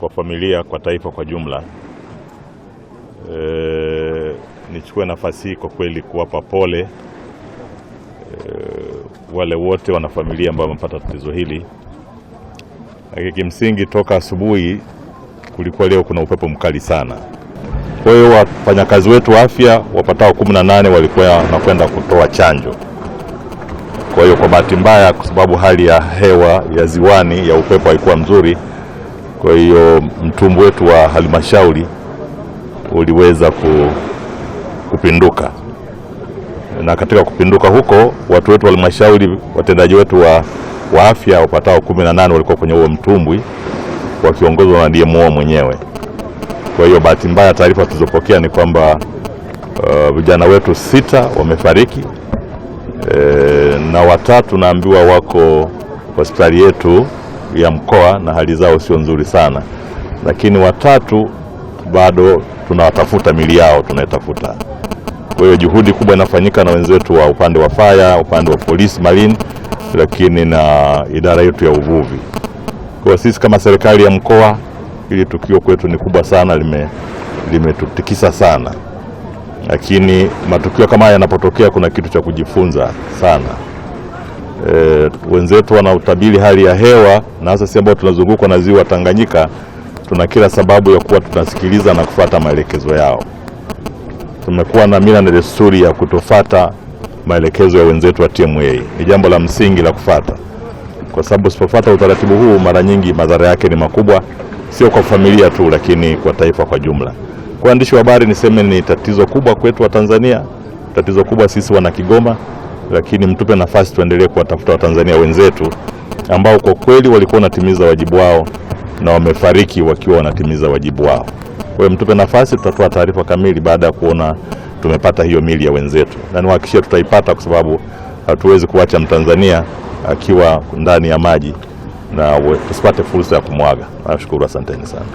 kwa familia, kwa taifa kwa jumla. Nichukue nafasi hii kwa kweli kuwapa pole wale wote wanafamilia ambao wamepata tatizo hili. Lakini kimsingi toka asubuhi kulikuwa leo kuna upepo mkali sana. Kwa hiyo wafanyakazi wetu wa afya wapatao 18 walikuwa wanakwenda kutoa chanjo. Kwa hiyo kwa bahati mbaya, kwa sababu hali ya hewa ya ziwani ya upepo haikuwa mzuri, kwa hiyo mtumbwi wetu wa halmashauri uliweza kupinduka, na katika kupinduka huko watu wetu wa halmashauri, watendaji wetu wa afya wapatao 18 walikuwa kwenye huo mtumbwi wakiongozwa na DMO mwenyewe. Kwa hiyo bahati mbaya, taarifa tulizopokea ni kwamba vijana wetu 6 wamefariki, na 3 naambiwa wako hospitali yetu ya mkoa na hali zao sio nzuri sana, lakini 3 bado tunawatafuta, mili yao tunaitafuta. Kwa hiyo juhudi kubwa inafanyika na wenzetu wa upande wa fire, upande wa polisi marine, lakini na idara yetu ya uvuvi. Kwa sisi kama serikali ya mkoa, hili tukio kwetu ni kubwa sana, limetutikisa sana. Lakini matukio kama haya yanapotokea kuna kitu cha kujifunza sana. Wenzetu wanautabiri hali ya hewa, na hasa sisi ambao tunazungukwa na ziwa Tanganyika tuna kila sababu ya kuwa tunasikiliza na kufuata maelekezo yao. Tumekuwa na mila na desturi ya kutofuata maelekezo ya wenzetu wa TMA. Ni jambo la msingi la kufuata, kwa sababu usipofuata utaratibu huu mara nyingi madhara yake ni makubwa, sio kwa familia tu, lakini kwa taifa kwa jumla. Kwa waandishi wa habari niseme ni tatizo kubwa kwetu wa Tanzania, tatizo kubwa sisi wana Kigoma, lakini mtupe nafasi tuendelee kuwatafuta Watanzania wenzetu ambao kwa kweli walikuwa wanatimiza wajibu wao na wamefariki wakiwa wanatimiza wajibu wao. Kwa hiyo mtupe nafasi, tutatoa taarifa kamili baada ya kuona tumepata hiyo mili ya wenzetu, na niwahakikishie tutaipata, kwa sababu hatuwezi kuacha Mtanzania akiwa ndani ya maji na tusipate fursa ya kumwaga. Nashukuru, asanteni sana.